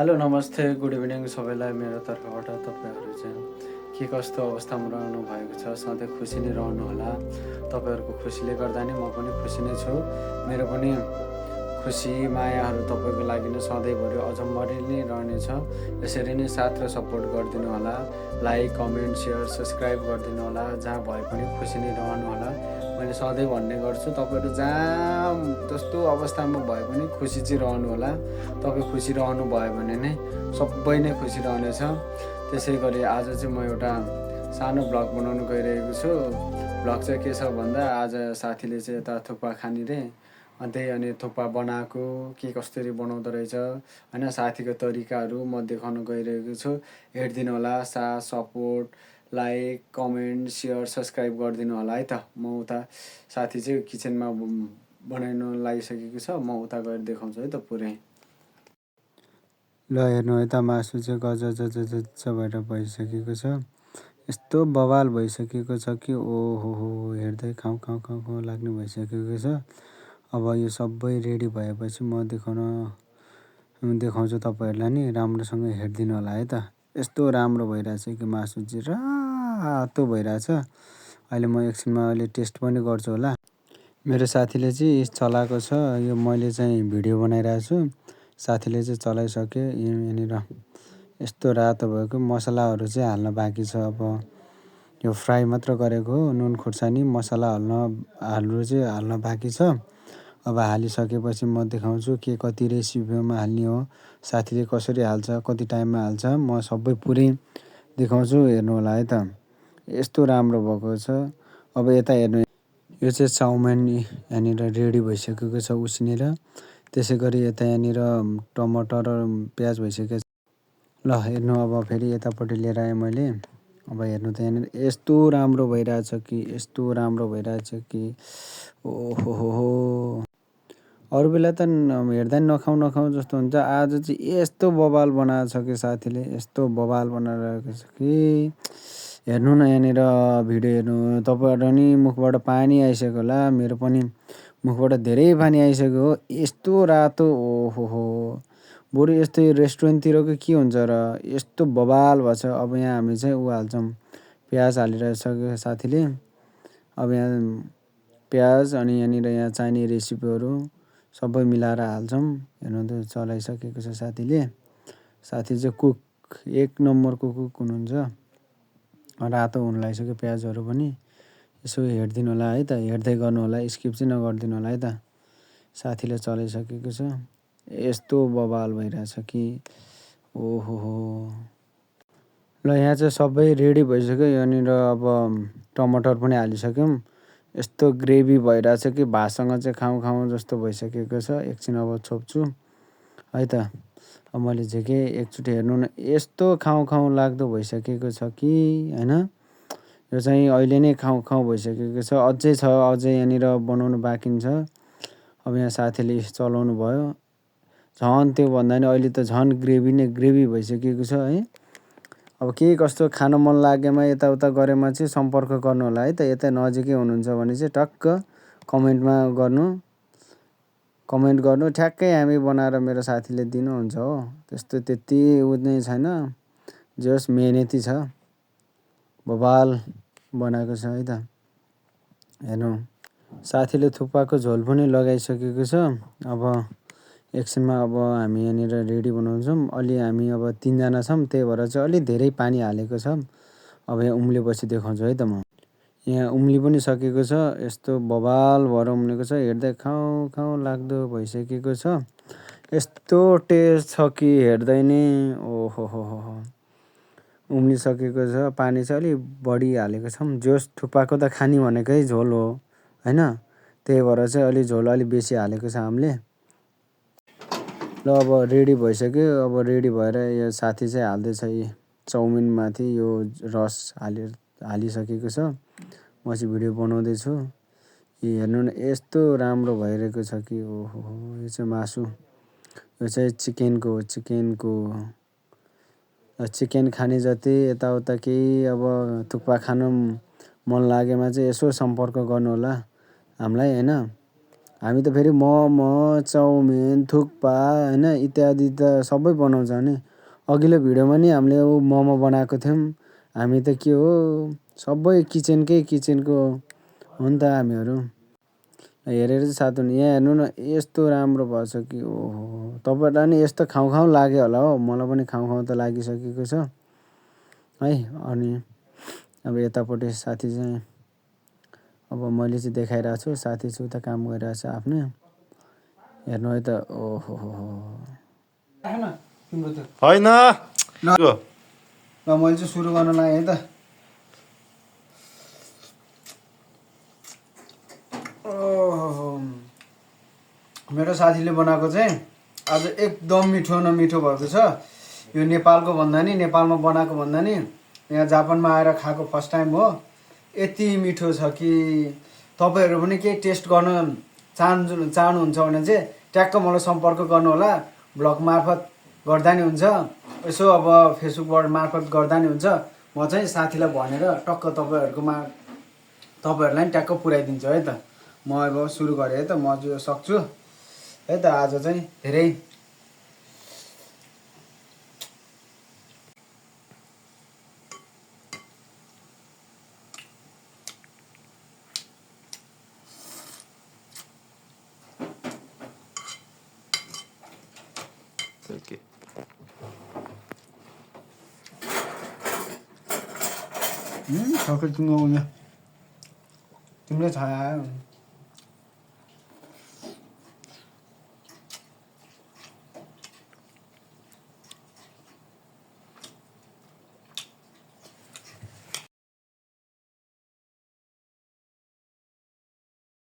Hello नमस्ते good evening सबैलाई मेरो तर्फबाट तपाईँहरू चाहिँ के कस्तो अवस्थामा रहनु भएको छ सधैँ खुसी नै रहनु होला। तपाईँहरूको खुसीले गर्दा नै म पनि खुसी नै छु। मेरो पनि खुसी मायाहरू तपाईँको लागि नै सधैँभरि अझम्बरी नै रहनेछ। यसरी नै साथ र सपोर्ट गरिदिनु होला। लाइक कमेन्ट सेयर सब्सक्राइब गरिदिनु होला। जहाँ भए पनि खुसी नै रहनु होला। मैले सधैँ भन्ने गर्छु तपाईँहरू जहाँ जस्तो अवस्थामा भए पनि खुसी चाहिँ रहनु होला। तपाईँ खुसी रहनु भयो भने नै सबै नै खुसी रहनेछ। त्यसै गरी आज चाहिँ म एउटा सानो भ्लग बनाउनु गइरहेको छु। भ्लग चाहिँ के छ भन्दा आज साथीले चाहिँ यता थुक्पा खाने रे अनि थुक्पा बनाएको के कसरी बनाउँदो रहेछ होइन साथीको तरिकाहरू म देखाउन गइरहेको छु। हेरिदिनु होला। साथ support like comment share subscribe गरिदिनु होला है त। म उता साथी चाहिँ किचनमा बनाउनु लागिसकेको छ। म उता गएर देखाउँछु है त पुरै। ल हेर्नु है त मासु चाहिँ गज भएर भइसकेको छ। यस्तो बवाल भइसकेको छ कि ओहो हो हेर्दै खाउँ खाउँ खाउँ खाउँ लाग्ने भइसकेको छ। अब यो सबै रेडी भएपछि म देखाउँछु तपाईँहरूलाई नि। राम्रोसँग हेरिदिनु होला है त। यस्तो राम्रो भइरहेछ कि मासु चाहिँ रातो भइरहेछ। अहिले म एकछिनमा अहिले टेस्ट पनि गर्छु होला। मेरो साथीले चाहिँ चलाएको छ। यो मैले चाहिँ भिडियो बनाइरहेको छु। साथीले चाहिँ चलाइसक्यो। यहाँनिर यस्तो रातो भएको मसलाहरू चाहिँ हाल्न बाँकी छ। अब यो फ्राई मात्र गरेको हो। नुन खुर्सानी मसला हाल्नु चाहिँ हाल्न बाँकी छ। अब हालिसकेपछि म देखाउँछु के कति रेसिपीमा हाल्ने हो, साथीले कसरी हाल्छ, कति टाइममा हाल्छ, म सबै पुरै देखाउँछु। हेर्नु होला है त। यस्तो राम्रो भएको छ। अब यता हेर्नु, यो चाहिँ चाउमिन यहाँनिर रेडी भइसकेको छ उसिनेर। त्यसै गरी यता यहाँनिर टमाटर र प्याज भइसकेको छ। ल हेर्नु अब फेरि यतापट्टि लिएर आएँ मैले। अब हेर्नु त यहाँनिर यस्तो राम्रो भइरहेछ कि यस्तो राम्रो भइरहेछ कि ओहो हो। अरू बेला त हेर्दा नि नखाउँ नखाउँ जस्तो हुन्छ। आज चाहिँ यस्तो बवाल बनाएको छ कि साथीले यस्तो बवाल बनाइरहेको छ कि हेर्नु न यहाँनिर भिडियो हेर्नु। तपाईँहरू नि मुखबाट पानी आइसक्यो होला। मेरो पनि मुखबाट धेरै पानी आइसक्यो हो। यस्तो रातो ओहो हो। बरु यस्तो रेस्टुरेन्टतिरको के हुन्छ र यस्तो बवाल भएको छ। अब यहाँ हामी चाहिँ हाल्छौँ प्याज हालिरहेको साथीले। अब यहाँ प्याज अनि यहाँनिर यहाँ चाहिने रेसिपीहरू सबै मिलाएर हाल्छौँ। हेर्नु त चलाइसकेको छ साथीले। साथी चाहिँ कुक एक नम्बरको कुक हुनुहुन्छ। रातो हुन लागिसक्यो प्याजहरू पनि। यसो हेरिदिनु होला है त। हेर्दै गर्नु होला। स्किप चाहिँ नगरिदिनु होला है त। साथीले चलाइसकेको छ। यस्तो बवाल भइरहेछ कि ओहो हो। ल यहाँ चाहिँ सबै रेडी भइसक्यो। यहाँनिर अब टमाटर पनि हालिसक्यौँ। यस्तो ग्रेभी भइरहेछ कि भातसँग चाहिँ खाउँ खाउँ जस्तो भइसकेको छ। एकछिन अब छोप्छु है त। अब मैले झिकै एकचोटि हेर्नु न यस्तो खाउँ खाउँ लाग्दो भइसकेको छ कि होइन। यो चाहिँ अहिले नै खाउँ खाउँ भइसकेको छ। अझै छ, अझै यहाँनिर बनाउनु बाँकी छ। अब यहाँ साथीले चलाउनु भयो। झन् त्यो भन्दा नि अहिले त झन् ग्रेभी नै ग्रेभी भइसकेको छ है। अब के कस्तो खान मन लागेमा यताउता गरेमा चाहिँ सम्पर्क गर्नु होला है त। यता नजिकै हुनुहुन्छ भने चाहिँ टक्क कमेन्ट गर्नु ठ्याक्कै हामी बनाएर मेरो साथीले दिनुहुन्छ हो। त्यस्तो त्यति नै छैन। जे होस् मेहनती छ। बवाल बनाएको छ है त। हेर्नु साथीले थुक्पाको झोल पनि लगाइसकेको छ। अब एकछिनमा अब हामी यहाँनिर रेडी बनाउँछौँ। अलि हामी अब 3 जना छौँ। त्यही भएर चाहिँ अलि धेरै पानी हालेको छ। अब यहाँ उम्लेपछि देखाउँछु है त म। यहाँ उम्ली पनि सकेको छ। यस्तो बवाल भएर उम्लेको छ। हेर्दै खाउँ खाउँ लाग्दो भइसकेको छ। यस्तो टेस्ट छ कि हेर्दै नै ओहो हो। उम्लिसकेको छ। पानी चाहिँ अलिक बढी हालेको छौँ। जोस थुक्पाको त खाने भनेकै झोल हो होइन। त्यही भएर चाहिँ अलि झोल अलि बेसी हालेको छ हामीले। ल अब रेडी भइसक्यो। अब रेडी भएर यो साथी चाहिँ हाल्दैछ यी चाउमिनमाथि यो रस हालिसकेको छ। म चाहिँ भिडियो बनाउँदैछु। हेर्नु न यस्तो राम्रो भइरहेको छ कि ओहो हो। यो चाहिँ मासु, यो चाहिँ चिकनको चिकन खाने जति यताउता केही अब थुक्पा खानु मन लागेमा चाहिँ यसो सम्पर्क गर्नु होला हामीलाई होइन। हामी त फेरि मोमो चाउमिन थुक्पा होइन इत्यादि त सबै बनाउँछ नि। अघिल्लो भिडियोमा नि हामीले मोमो बनाएको थियौँ। हामी त के हो सबै किचनको हो नि त हामीहरू। हेरेर चाहिँ साथ हुनु। यहाँ हेर्नु न यस्तो राम्रो भएछ कि ओहो तपाईँहरूलाई नि यस्तो खाउँ लाग्यो होला हो। मलाई पनि खाउँ त लागिसकेको छ है। अनि अब यतापट्टि साथी चाहिँ अब मैले चाहिँ देखाइरहेको छु, साथी चाहिँ उता काम गरिरहेको छ आफ्नो। हेर्नु है त ओहो होइन ल मैले चाहिँ सुरु गर्न लागेँ है त। ओहो मेरो साथीले बनाएको चाहिँ आज एकदम मिठो न मिठो भएको छ। यो नेपालको भन्दा नि नेपालमा बनाएको भन्दा नि यहाँ जापानमा आएर खाएको फर्स्ट टाइम हो। यति मिठो छ कि तपाईँहरू पनि केही टेस्ट गर्न चाहनुहुन्छ भने चाहिँ ट्याक्क मलाई सम्पर्क गर्नु होला। ब्लग मार्फत गर्दा नि हुन्छ, यसो अब फेसबुकबाट मार्फत गर्दा नि हुन्छ। म चाहिँ साथीलाई भनेर टक्क तपाईँहरूलाई नि ट्याक्क पुऱ्याइदिन्छु है त। म अब सुरु गरेँ है त, म जो सक्छु है त। आज चाहिँ धेरै सबै तिम्रो तिमीले छाया